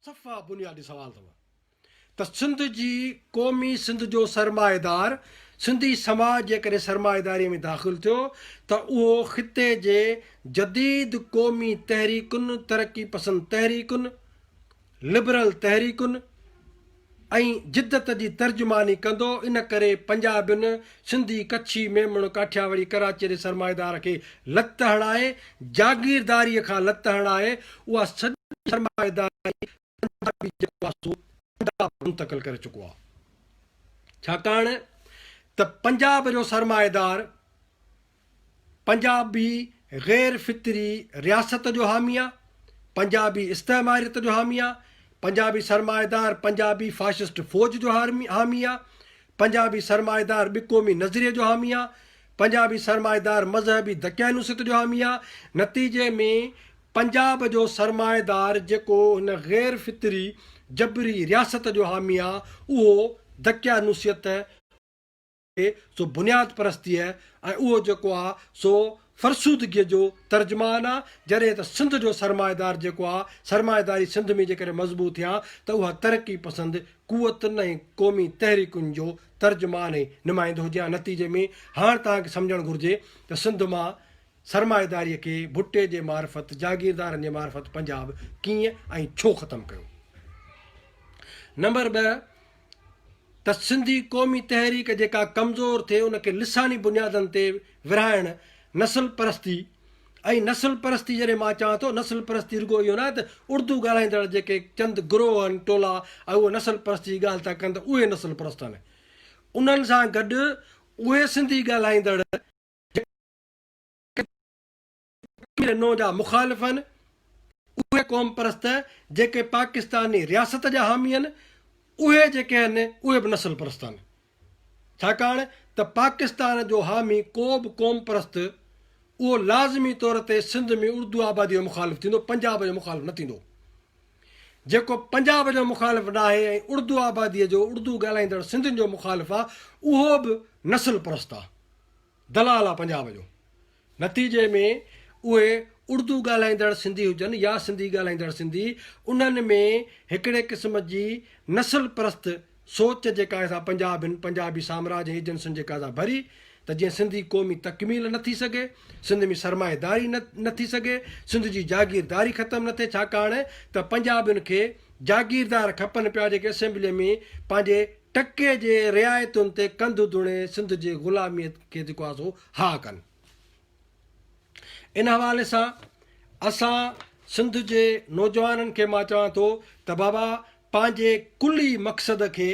صفا بنيادي سوال اٿو ته سنڌ جي قومي سنڌ جو سرمائيدار سنڌي سماج جيڪڏهن سرمائيداري ۾ داخل ٿيو ته اهو خطي جي جديد قومي تحريڪن، ترقي پسند تحريڪن، لبرل تحريڪن ۽ جدت جي ترجماني ڪندو، ان ڪري پنجابين سنڌي ڪڇي ميمڻ ڪاٺياوڙي ڪراچيء جي سرمائيدار کي لت هڻائي، جاگيرداريء کان لت هڻائي اها سڄي سرمائيداري پنجابي جيڪو آهي سو پنجاب منتقل ڪري چڪو آهي. ڇاڪاڻ ته پنجاب جو سرمائيدار پنجابي غير فطري رياست جو حامي آ، پنجابي استعماريت جو حامي آ، پنجابي سرمائيدار پنجابي فاشسٽ فوج جو حامي آ، پنجابي سرمائيدار ٻه قومي نظريي جو حامي آ، پنجابي سرمائيدار مذهبي دقيانوسيت جو حامي آ، نتيجي ۾ پنجاب جو سرمائيدار جيڪو هن غير فطري جبري رياست جو حامي آ اهو دقيانوسيت سو بنياد پرستيء ۽ اهو جيڪو آ سو فرسودگيء جو ترجمان آ، جڏهن ته سنڌ جو سرمائيدار جيڪو آ، سرمائيداري سنڌ ۾ جيڪڏهن مضبوط ٿئي ها ته اها ترقي پسند قوتن ۽ قومي تحريڪن جو ترجمان ۽ نمائندو هجي ها، نتيجي ۾ هاڻ توهان کي سمجهڻ گهرجي ته سنڌ مان سرمائيداريء کي ڀٽي جي معرفت جاگيردارن جي معرفت پنجاب ڪيئن ۽ ڇو ختم ڪيو؟ نمبر 2. ته سنڌي قومي تحريڪ جيڪا ڪمزور ٿئي ان کي لساني بنيادن تي ورهائڻ نسل پرستي ۽ نسل پرستي جڏهن مان چوان ٿو نسل پرستي رڳو اهو ناهي ته اردو ڳالهائيندڙ جيڪي چند گروهه آهن ٽولا ۽ اهي نسل پرستي جي ڳالهه ٿا ڪن ته اهي نسل پرست آهن انهن سان گڏ اهي سنڌي ڳالهائيندڙ جيڪي ڪشمير نو جا مخالف آهن، اهي قومپرست جيڪي پاڪستاني رياست جا حامي آهن، اهي جيڪي آهن اهي به نسل پرست آهن. ڇاڪاڻ ته پاڪستان جو حامي ڪو به قومپرست اهو لازمي طور تي سنڌ ۾ اردو آبادي جو مخالف ٿيندو، پنجاب جو مخالف نه ٿيندو. جيڪو پنجاب جو مخالف ناهي ۽ اردو آبادي جو اردو ڳالهائيندڙ سنڌين جو مخالف آهي، اهو به نسل پرست آهي. دلال آ پنجاب جو. نتيجي ۾ اهي اردو ڳالهائيندڙ سنڌي هجن يا سنڌي ڳالهائيندڙ سنڌي، انهن ۾ هڪڙي قسم جي نسل پرست سوچ جيڪا آهي سا پنجابين، پنجابي سامراج ۽ ايجنسين جيڪا سا ڀري ته جيئن سنڌي قومي تڪميل نه ٿي سگهي، سنڌ ۾ سرمائيداري نه نه ٿي سگهي، سنڌ جي جاگيرداري ختم نه ٿئي ڇاڪاڻ ته پنجابين کي جاگيردار کپن پيا جيڪي اسيمبلي ۾ پنهنجي ٽڪي جي رعايتن تي ڪنڌ ڌڻي سنڌ جي غلاميء کي جيڪو آهي سو ها ڪن. ان حوالي سان اسان سنڌ جي نوجوانن کي مان چوان ٿو ته بابا پنهنجي ڪلي مقصد کي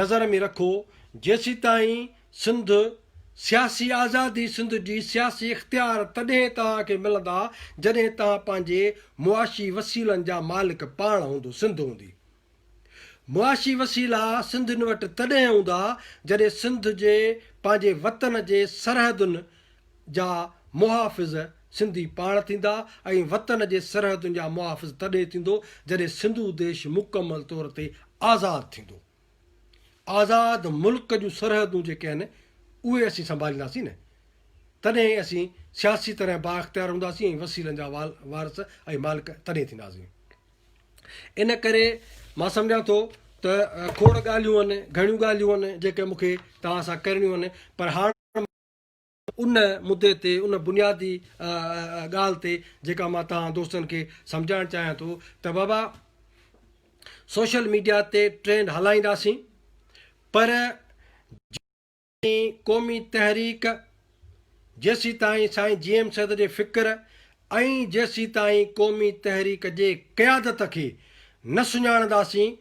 نظر ۾ رکو جيسيتائين سنڌ سياسي آزادي سنڌ جي سياسي اختيار تڏهن توهان کي ملندا جڏهن توهان پنهنجي معاشي وسيلن جا مالڪ پاڻ هوندو سنڌ هوندي. معاشي وسيلا سنڌين وٽ تڏهن هوندا جڏهن سنڌ جي پنهنجي وطن جي سرحدن جا محافظ سنڌي پاڻ ٿيندا ۽ وطن جي سرحدن جا محافظ تڏهن ٿيندو جڏهن سنڌو ديش مڪمل طور تي آزاد ٿيندو. آزاد ملڪ جون سرحدون جيڪي آهن اهي اسين سنڀالينداسين نه تڏهن اسين سياسي طرح بااختيار هونداسين ۽ وسيلن جا وارث ۽ مالڪ تڏهن ٿينداسين. ان ڪري مان سمجهان ٿو ته کوڙ ڳالهيون آهن، گهڻيون ڳالهيون آهن جيڪي مون کي توهان سان ڪرڻيون آهن پر هاڻ ان مدي تي ان بنيادي ڳالهه تي جيڪا مان توهان دوستن کي سمجهائڻ چاهيان ٿو ته بابا سوشل ميڊيا تي ٽرينڊ هلائينداسين پر قومي تحريڪ جيسيتائين سائين جي ايم سيد جي فڪر ۽ جيسيتائين قومي تحريڪ جي قيادت کي نه سڃاڻنداسين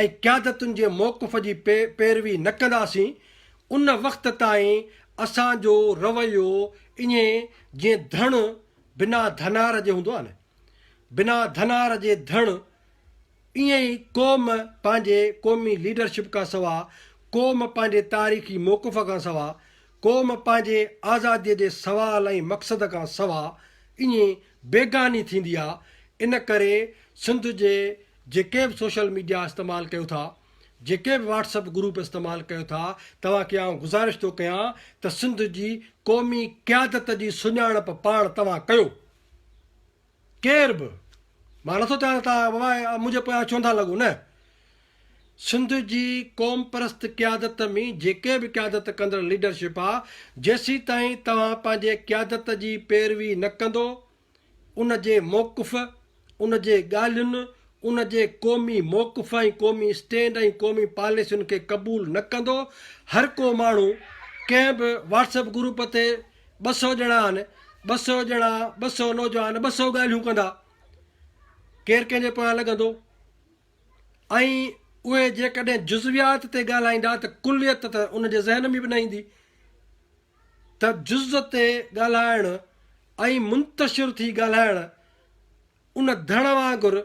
۽ قيادتن جي موقف جي پيروي نه ڪنداسين ان وقت تائين اسان جو رويو ائين جيئن ڌڻ بنا ڌنار جي هوندو آهي نه بنا ڌنار جي ڌڻ ائين ئي قوم پنهنجي قومي ليڊرشپ کان سوا، قوم پنهنجي تاريخي موقف کان سوا، قوم پنهنجي آزاديء جي سوال ۽ مقصد کان سوا ائين بيگاني ٿيندي آ. ان ڪري سنڌ جي جيڪي به سوشل ميڊيا استعمال ڪيو ٿا، جيڪي به واٽس اپ گروپ استعمال ڪيو ٿا، توهان کي آئون گذارش ٿو ڪيان ته سنڌ جي قومي قيادت جي سڃاڻپ پاڻ توهان ڪيو. ڪير به. مان نٿو چاهيان ته توهان بابا منهنجي پويان ڇو نٿا لڳو نه. سنڌ جي قومپرست قيادت ۾ جيڪي به قيادت ڪندڙ ليڊرشپ آ، جيسيتائين توهان پنهنجي قيادت جي پيروي نه ڪندو، ان جي موقف، ان جي ڳالهين، ان جي قومي موقف ۽ قومي اسٽينڊ ۽ قومي پاليسين کي قبول نه ڪندو، هر ڪو ماڻهو ڪنهن به واٽس ايپ گروپ تي 200 ڄڻا آهن، 200 ڄڻا، 200 نوجوان 200 ڳالهيون ڪندا، ڪير ڪنهن جي پويان لڳندو؟ ۽ اهي جيڪڏهن جزويات تي ڳالهائيندا ته ڪليت ته ان جي ذهن ۾ به نه ايندي ته جز تي ڳالهائڻ ۽ منتشر ٿي ڳالهائڻ ان ڌڻ وانگر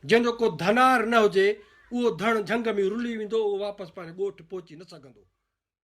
جنهن جو ڪو ڌنار نه هجي، اهو ڌڻ جهنگ ۾ رلي ويندو، اهو واپس پنهنجي ڳوٺ پهچي نه سگهندو.